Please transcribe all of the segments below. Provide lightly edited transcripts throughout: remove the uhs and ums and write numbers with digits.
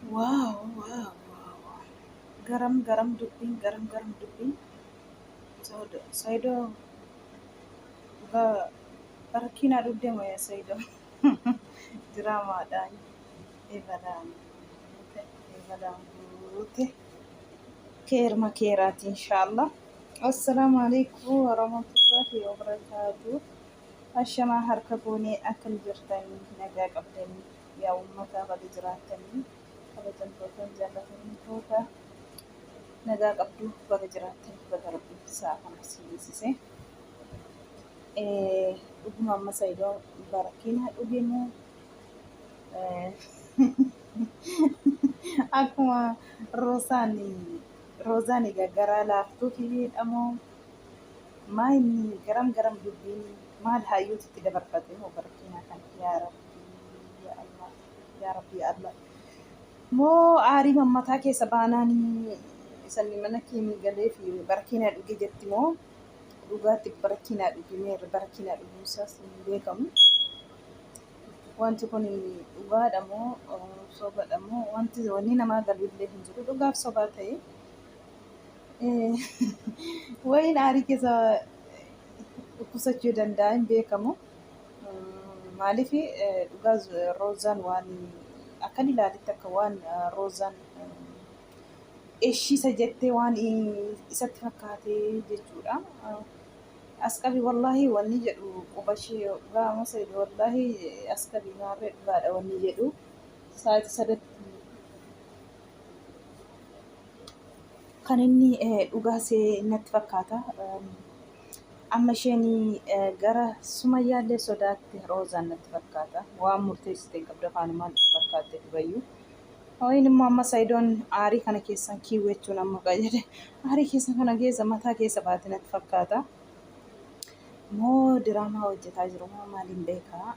Wow wow wow garam garam dubbiin garam garam dubbiin Saidoo dhugaa barakiinaa dhugdee moo yaa Saidoo diraamaadhaan ebalaan guute ebalaan guute keerma keeraati inshaallah. Assalaamu alaikum warahmatullahi wabarakaatu. Ashamaa harka fuunee akkam jirtanii nagaa qabdanii Yaa ummataa baga jiraattanii kabajamtoota jaallatamtoota nagaa qabdu baga jiraattanii baga rabbiin sa'a kana si geessise. Dhuguma amma Saidoo barakiinaa dhuge moo akkuma Roosaan Roozaan egaa garaa laaftuuf moo maa inni garam garam dubbiin maal hayyuutu itti dabarfate moo barakiinaa kana yaa rabbi. Yaa Allah yaa Rabbi yaa Allah moo aarii mammataa keessa baanaan isanni mana keemii galee fi barakiinaa dhuge jetti moo dhugaatti barakiinaa dhuge meerre barakiinaa dhuguunsaas hin beekamu. Wanti kun dhugaadha moo sobadha moo wanti wanni namaa galu illee hin jiru dhugaaf sobaa ta'e. Wayiin aarii keessa dhukkubsachuu danda'a hin beekamu. Maaliif dhugaa Roozaan waan akkan ilaaletti akka waan Roozaan eshiisa jettee waan isatti fakkaate jechuudha. Askabi wallaahi wanni jedhu qubashee dhugaa amma said wallaahi askabi maarree dhugaadha wanni jedhu sa'aatii sadatti kan inni dhugaa see natti fakkaata. Amma isheen gara Sumayyaallee sodaatte Roozaan natti fakkaata. Waan murteessite hin qabdu afaanumaan isa fakkaatte durayyuu. Wayin immoo amma Sayidoon aarii kana keessan kiiwwechuun amma qajeele. Aarii keessa kana keessa mataa keessa baate natti fakkaata. Moo diraamaa hojjetaa jiru moo maaliin beekaa.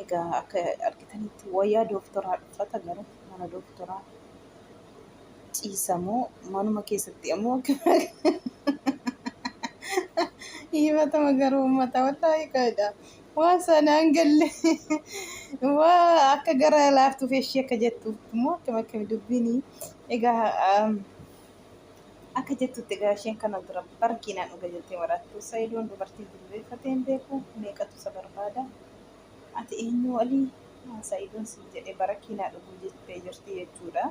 Egaa akka argitanitti wayyaa dooktoraa uffata garuu mana dooktoraa ciisa moo manuma keessatti ammoo himatama garuu uummata wallaahi qaadha waan sanaan galle waa akka gara laaftuuf ishee akka jettuuf immoo akkam akkami dubbiin egaa akka jettutti egaa isheen kana dura barkiinaan dhuga jettee maraattu sayidoon dubartii jilbeeffatee hin beeku meeqatu isa barbaada Ati eenyu wly sa'idoon siin jedhe barakiinaa dhuguu jettee jirti jechuudha.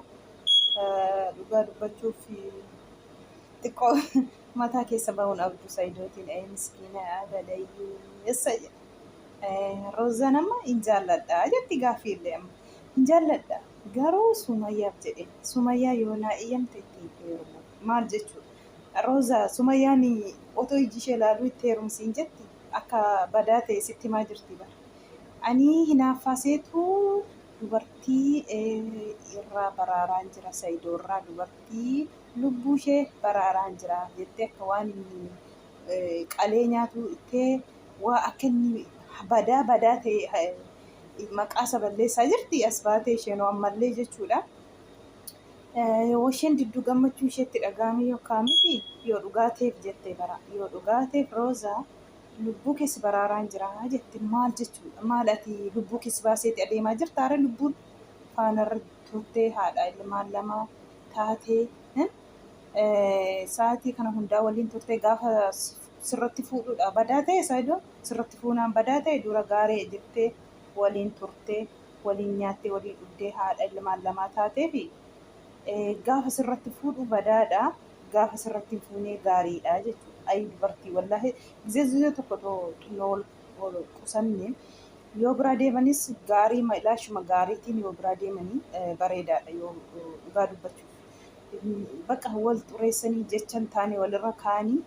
Dhugaa dubbachuuf xiqqoo mataa keessa bahuun abdu sa'idootiin ee miskiina badayyeessa jedha. Roozaan amma hin jaalladha jetti gaaffii illee amma hin jaalladha garuu sumayyaaf jedhe sumayyaa yoo naa iyyamte itti hin heerumu maal jechuudha. Roozaa sumayyaan otoo iji ishee ilaaluu itti heerumsiin jetti akka badaa ta'e sitti himaa jirti bar. Ani hinaaffaa seetu dubartii irraa baraaraan jira Saidoo irraa dubartii lubbuu ishee baraaraan jira jettee akka waan inni qalee nyaatu ittee waa akka inni badaa badaa ta'e maqaa isa balleessaa jirti as baatee isheenoo ammallee jechuudha. Yoo isheen diddu gammachuu isheetti dhaga'ame yookaan miti yoo dhugaa ta'eef jettee bara yoo dhugaa ta'eef Roozaa lubbuu kee si baraaraan jira jette maal jechuudha maal ati lubbuu kee si baaseeti adeemaa jirta haara lubbuun faanarra turtee haadha ilmaan lama taatee sa'aatii kana hundaa waliin turtee gaafa sirratti fuudhuudha badaa ta'e saayidoo sirratti fuunaan badaa ta'e dura gaaree jettee waliin turtee waliin nyaattee waliin dhugdee haadha ilmaan lamaa taateefi gaafa sirratti fuudhu badaadha gaafa sirratti hin fuunee gaariidha jechuudha. Ayi dubartii wallaahi gizee gizee tokko too xinnoo wal qusanne yoo biraa deemanis gaarii ilaashuma gaariitiin yoo biraa deemanii bareedaadha yoo dhugaa dubbachuuf. Bakka wal xureessanii jecha hin taane walirra kaa'anii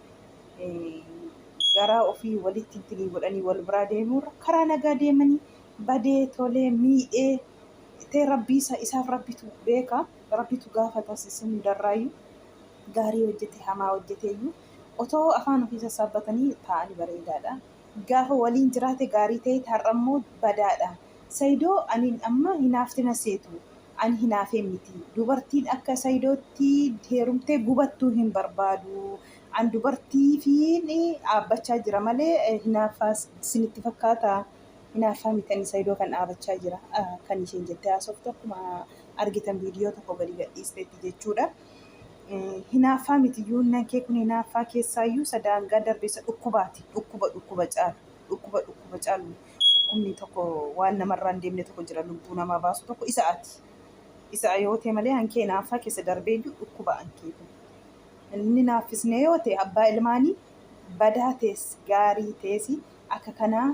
garaa ofii walitti ittiin godhanii wal biraa deemuurra karaa nagaa deemanii badee tolee miidhee tee rabbii isa isaaf rabbitu beeka rabbitu gaafatas isin hundarraayyuu gaarii hojjete hamaa hojjeteeyyuu otoo afaan ofii sassaabbatanii taa'anii bareedaadha gaafa waliin jiraate gaarii ta'e har'a immoo badaadha sayidoo ani amma hinaafte na seetu ani hinaafee miti dubartiin akka sayidootti heerumtee gubattuu hin barbaadu an dubartii fi dhaabbachaa jira malee hinaaffaa isinitti fakkaata. Hinaaffaa miti ani Saidoo kan dhaabachaa jira kan isheen jettee haasoftu akkuma argitan viidiyoo tokko gadi gadhiisteetti jechuudha. Hinaaffaa miti iyyuu nan kee kun hinaaffaa keessaayyuu isa daangaa darbe isa dhukkubaati. Dhukkuba dhukkuba caalu. Dhukkuba dhukkuba caalu. Dhukkubni tokko waan namarraa hin deemne tokko jira lubbuu namaa baasu tokko isa ati. Isa yoo ta'e malee hankee hinaaffaa keessa darbee iyyuu dhukkuba hankee kun. Inni naaffisnee yoo ta'e abbaa ilmaanii badaa tees gaarii teesi akka kanaa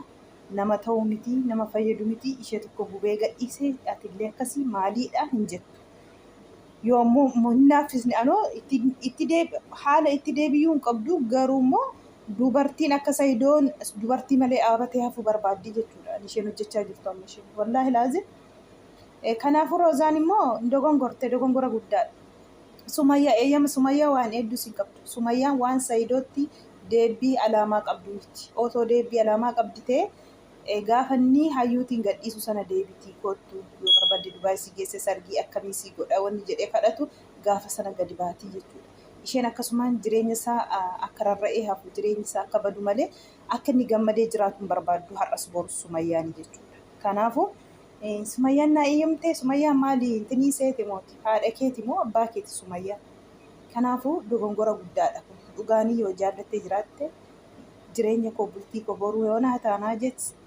nama ta'u miti nama fayyadu miti ishee tokko gubee gadhiise atillee akkasii maaliidha hin jettu. Yoo ammoo hin naaffisne anoo itti haala itti deebiyuu hin qabdu garuu immoo dubartiin akka Sayidoon dubartii malee dhaabatee hafuu barbaaddi jechuudha. Isheen hojjechaa jirtu amma isheen. Wallaahi laazim. Kanaafuu Roozaan immoo hin dogongorte dogongora guddaadha. Sumayyaa eeyyama Sumayyaa waan hedduu sin qabdu. Sumayyaan waan Sayidootti deebbii alaamaa qabdu miti. Otoo deebbii alaamaa qabdi ta'e gaafa inni hayyuutiin gadhiisu sana deebitii koottu yoo barbaadde Dubaay si geesse sargii akkamii si godha wanni jedhee kadhatu gaafa sana gadi baatii jechuudha. Isheen akkasumaan jireenya isaa akka rarra'ee hafu jireenyi isaa akka badu malee akka inni gammadee jiraatu hin barbaaddu har'as borus Sumayyaani jechuudha. Kanaafuu Sumayyaan naa eeyyamtee Sumayyaan maali intinii seete mooti haadha keeti moo abbaa keeti Sumayyaan. Kanaafuu dogongora guddaadha kun dhugaanii yoo jaallattee jiraatte jireenya koo bultii koo boruu yoo naa taanaa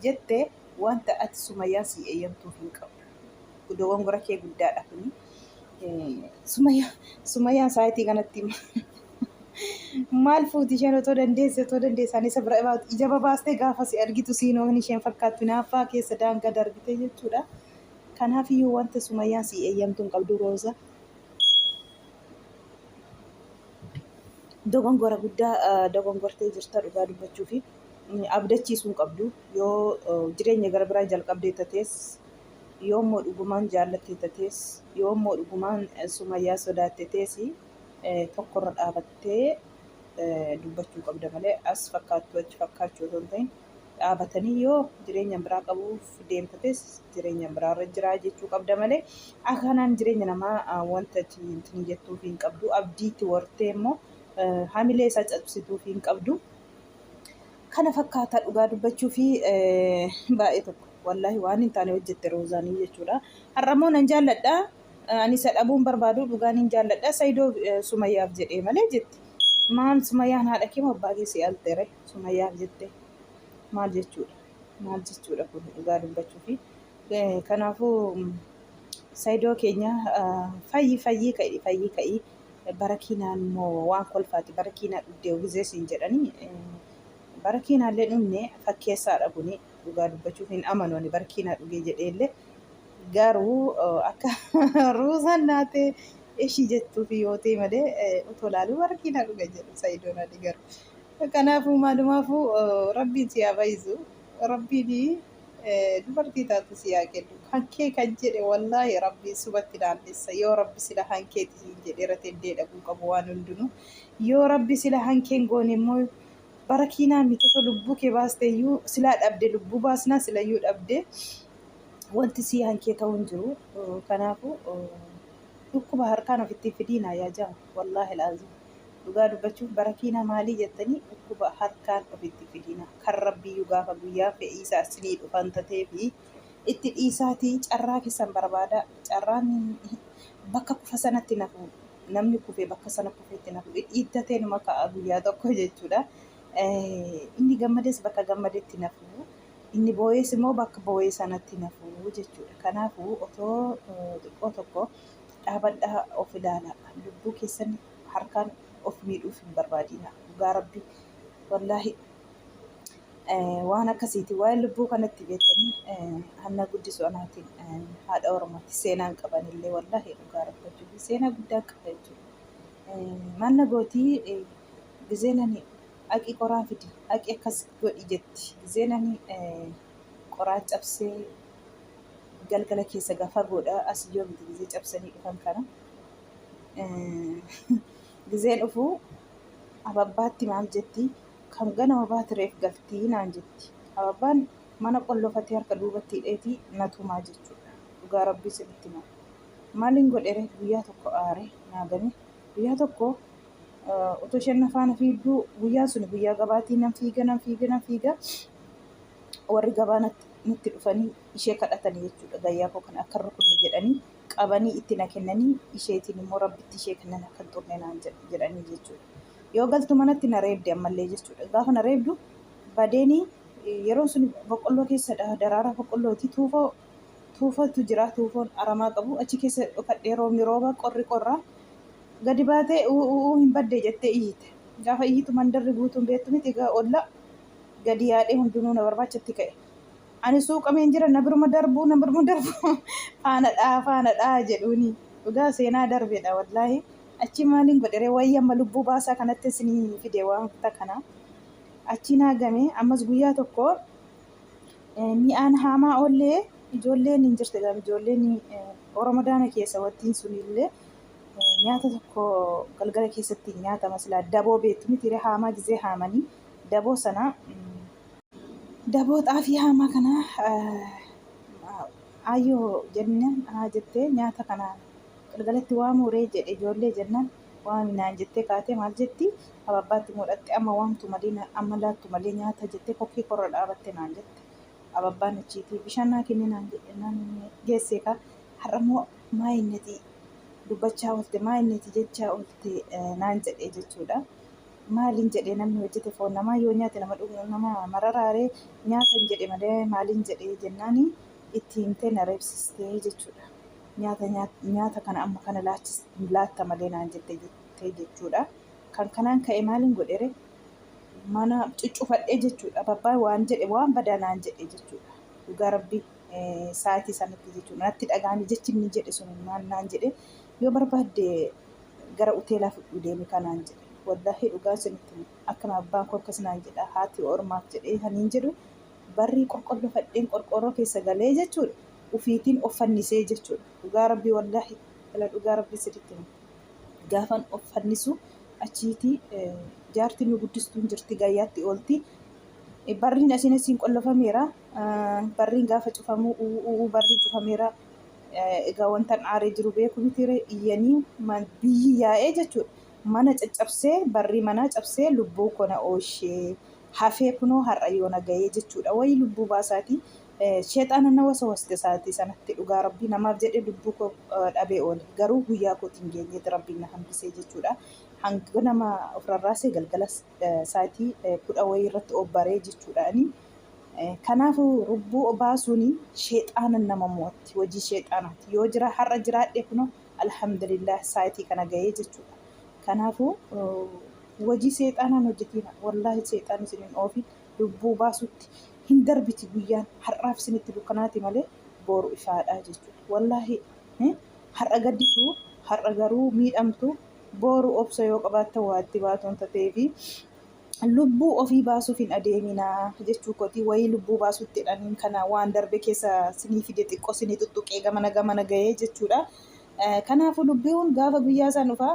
jette wanta ati Sumayyaan sii eeyyamtuuf hin qabdu. Dogongora kee guddaadha kuni. Sumayyaan saayitii kanatti maal fuuti isheen otoo dandeesse otoo dandeessaan isa bira baatu ija babaastee gaafa si argitu siinoo kan isheen fakkaattu hinaaffaa keessa daangaa darbite jechuudha. Kanaaf iyyuu wanta Sumayyaan si eeyyamtu hin qabdu Rooza. Dogongora guddaa dogongortee jirta dhugaa dubbachuu fi abdachiisuu hin qabdu yoo jireenya gara biraa jalqabdee tatees yoo immoo dhugumaan jaallattee tatees yoo immoo dhugumaan Sumayyaa sodaatte tees tokkorra dhaabattee dubbachuu qabda malee as fakkaattuu achi fakkaachuu osoo hin ta'in dhaabatanii yoo jireenya biraa qabuuf deemtates jireenya biraarra jiraa jechuu qabda malee akka kanaan jireenya namaa wanta ittiin jettuuf hin qabdu abdiitti wartee immoo hamilee isaa cabsituuf hin qabdu. Kana fakkaata dhugaa dubbachuu fi baay'ee tokko wallaahi waan hin taane hojjette Roozaanii jechuudha. Har'a immoo nan jaalladha. Ani isa dhabuu hin barbaadu dhugaan hin jaalladha. Sayidoo Sumayyaaf jedhee malee jetti. Maal Sumayyaan haadha kee moo abbaa kee si altere Sumayyaaf jette maal jechuudha? Maal jechuudha kun dhugaa dubbachuu fi kanaafuu Sayidoo keenya fayyi fayyii ka'i fayyii ka'i barakiinaan immoo waan kolfaati barakiinaa dhugdee gizee siin jedhanii barakiinaallee dhumne fakkeessaadha kuni dhugaa dubbachuuf hin amanu ani barakiinaa dhugee jedheellee garuu akka ruuzaan naatee ishii jettuufi yoo ta'e malee otoo laaluu barakiinaa dhuga jedhu sayidoon ani garuu kanaafuu maalumaafuu rabbiin si haa fayyisu rabbiin dubartii taatu si haa kennu. Kan kee kan jedhe wallaahi rabbiin subatti naannessa. Yoo rabbi sila hankeeti siin jedheera teddee dhabuu qabu waan hundinuu. Yoo rabbi sila hankeen goone immoo barakiinaa miti otoo lubbuu kee baaste iyyuu silaa dhabde lubbuu baasnaa silayyuu dhabde wanti sii hankee ta'uu hin jiru. Kanaafuu dhukkuba harkaan ofitti hin fidiinaa yaa jama wallaahi laazim. Dhugaa dubbachuuf barakiinaa maalii jettanii dhukkuba harkaan ofitti fidina. Kan rabbiyyuu gaafa guyyaa fe'ii isaa isinii dhufan tateefi itti dhiisaatii carraa keessan barbaadaa. Carraan bakka kufa sanatti hin hafu. Namni kufe bakka sana kufetti hin hafu. Dhiittatee numa ka'a guyyaa tokko jechuudha. Inni gammades bakka gammadetti hin hafu. Inni boo'es immoo bakka boo'e sanatti hin hafu jechuudha. Kanaafuu otoo xiqqoo tokko dhaabadhaa of ilaalaa. Lubbuu keessan harkaan of miidhuuf hin barbaadina. Dhugaa rabbi wallaahi waan akkasiiti. Waa'ee lubbuu kanatti beektanii hanna guddisu anaatiin haadha Oromooti. Seenaan qabanillee wallaahi dhugaa rabbachuuf seenaa guddaa qaba jechuudha. Maal na gootii gizeen ani haqi qoraan fidi haqi akkas godhi jetti. Gizeen ani qoraan cabsee galgala keessa gaa fagoodha as yoo miti gizee cabsanii dhufan kana. Gizeen dhufu ababbaatti maal jetti kan ganama baatireef galtii naan jetti. Ababbaan mana qollofatee harka duubatti hidheeti na tumaa jechuudha. Dhugaa rabbii sinitti hima. Maalin godhere guyyaa tokko aare naa gane guyyaa tokko otoo isheen na faana fiigduu guyyaan suni guyyaa gabaatii nan fiiga nan fiiga nan fiiga warri gabaa natti Nutti dhufanii ishee kadhatanii jechuudha. Gayyaa koo kana akka hin rukunne jedhanii qabanii itti na kennanii isheetiin immoo rabbitti ishee kennan akka hin xurne naan jedhanii jechuudha. Yoo galtu manatti na reebde ammallee jechuudha. Gaafa na reebdu badeenii yeroon sun boqqolloo keessadha daraaraa boqqollooti tuufoo tuufatu jira tuufoon aramaa qabu achi keessa dhokadhee roobni rooba qorri qorra gadi baatee uu hin badde jettee iyyite. Gaafa iyyitu mandarri guutuun beektu miti egaa olla gadi yaadhee hundinuu na barbaachatti ka'e. Ani suuqameen jira na biruma darbuu na biruma darbuu faana dhaa faana dhaa jedhuuni. Dhugaa seenaa darbedha wallaahi. Achi maaliin godhere wayii amma lubbuu baasaa kanatti isinii fide wanta kana. Achi naa game ammas guyyaa tokko mi'aan haamaa oollee ijoolleen hin jirte gaaf ijoolleen Oromadaana keessa wattiin sunillee nyaata tokko galgala keessatti nyaatama silaa daboo beektu miti haamaa gizee haamanii daboo sana daboo xaafii haamaa kana aayyoo jennaan haa jettee nyaata kana galgalatti waamuu ree jedhe ijoollee jennaan waami naan jettee kaatee maal jetti ababbaatti muudhatte amma waamtu malee amma laattu malee nyaata jettee kokkee korra dhaabatte naan jette ababbaan achiitii bishaan naa kenni naan jedhe naan geessee kaa har'a immoo maa innati dubbachaa oolte maa innati jechaa oolte naan jedhe jechuudha. Maalin jedhee namni hojjete foon namaa yoo nyaate nama dhugu nama mararaaree nyaatan jedhe malee maalin jedhee jennaani itti himtee na reebsistee jechuudha. Nyaata nyaata kana amma kana laatta malee naan jette jettee jechuudha. Kan kanaan ka'e maalin godhere mana cuccufadhee jechuudha. Babbaa waan jedhe waan badaa naan jedhe jechuudha. Dhugaa rabbii sa'aatii sanatti jechuudha. Natti dhaga'ame jechi inni jedhe sun maal naan jedhe yoo barbaadde gara uteelaa fudhuu deemi kanaan jedhe. Wallaahi dhugaa isinitti hima. Akkana abbaan koo akkas naan jedha haati ormaaf jedhee haniin jedhu barrii qorqollofadheen qorqoorroo keessa galee jechuudha. Ufiitiin of fannisee jechuudha. Dhugaa rabbii wallaahi dhala dhugaa rabbii isinitti hima. Gaafan of fannisu achiitii jaartiin nu guddistuun jirti gayyaatti oolti. Barriin asiin asiin qollofameera. Barriin gaafa cufamu uu barriin cufameera. Egaa wantan aaree jiru beeku mitiire iyyanii biyyi yaa'ee jechuudha. Mana caccabsee barrii manaa cabsee lubbuu koo na ooshee hafee kunoo har'a yoona ga'ee jechuudha. Wayii lubbuu baasaatii sheexaana na wasawaste sa'aatii sanatti dhugaa rabbii namaaf jedhee lubbuu koo dhabee oole. Garuu guyyaa kootiin geenyeeti rabbiin na hambisee jechuudha. Hanga nama of rarraasee galgala sa'aatii kudha wayii irratti obbaree jechuudha. Ani Kanaafuu rubbuu baasuun sheexaana nama mo'atti. Hojii sheexaanaati. Yoo jira har'a jiraadhe kunoo alhamdulillah saayitii kana gahee jechuudha. Kanaafuu hojii seexaanaan hojjetiina. Wallaahi seexaan isin hin oofin lubbuu baasutti hin darbiti guyyaan har'aaf isinitti dukkanaati malee booru ifaadha jechuudha. Wallaahi har'a gadditu har'a garuu miidhamtu booru obsa yoo qabaattan waa itti baatu wanta ta'eefi lubbuu ofii baasuuf hin adeeminaa jechuu kooti. Wayii lubbuu baasutti jedhaniin kana waan darbe keessa sinii fide xiqqoo sinii xuxxuqee gamana gamana gahee jechuudha. Kanaafuu lubbuun gaafa guyyaa isaan dhufa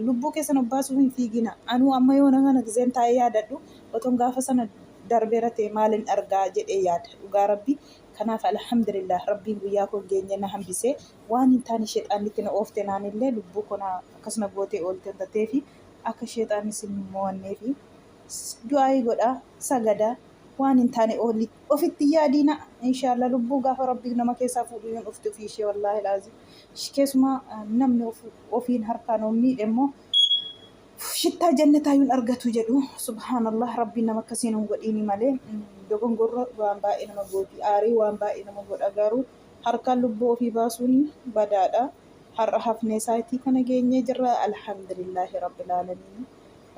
lubbuu keessan of baasuuf hin fiigina. Anuu amma yoona kana gizeen taa'ee yaadadhu otoon gaafa sana darbeera ta'e maalin argaa jedhee yaada dhugaa rabbi. Kanaaf alhamdulillah rabbiin guyyaa koo geenye na hambisee waan hin taane sheexaannitti na oofte naanillee lubbuu koo na akkas na gootee oolte wanta ta'eefi akka sheexaanni isin hin mo'anneefi du'aayii godhaa sagadaa waan hin taane oolli ofitti hin yaadiina inshallah lubbuu gaafa rabbi nama keessaa fuudhu hin dhufti ofii ishee wallaahi laazim keessumaa namni ofiin harkaan of miidhe immoo shittaa jannataa hin argatu jedhu subhaanallah rabbiin nama akkasiin hin godhiini malee dogongorra waan baay'ee nama gooti aarii waan baay'ee nama godha garuu harkaan lubbuu ofii baasuun badaadha. Har'a hafnee saayitii kana geenyee jirra. Alhamdulillaahi Rabbil Aalamiin.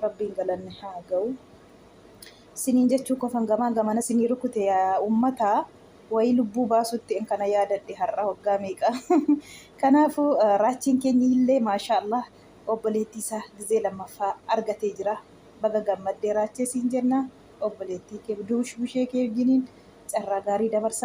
Rabbiin galanni haa ga'u. Siniin jechuu kofan gamaa gamana sinii rukute yaa ummata wayii lubbuu baasutti en kana yaadadhe har'a waggaa meeqa. Kanaafuu raachiin keenya illee maashaa Allah obboleettii isaa gizee lammaffaa argatee jira. Baga gammaddee raachee siin jenna. Obboleettii kee duush bushee kee wajjiniin carraa gaarii dabarsaa.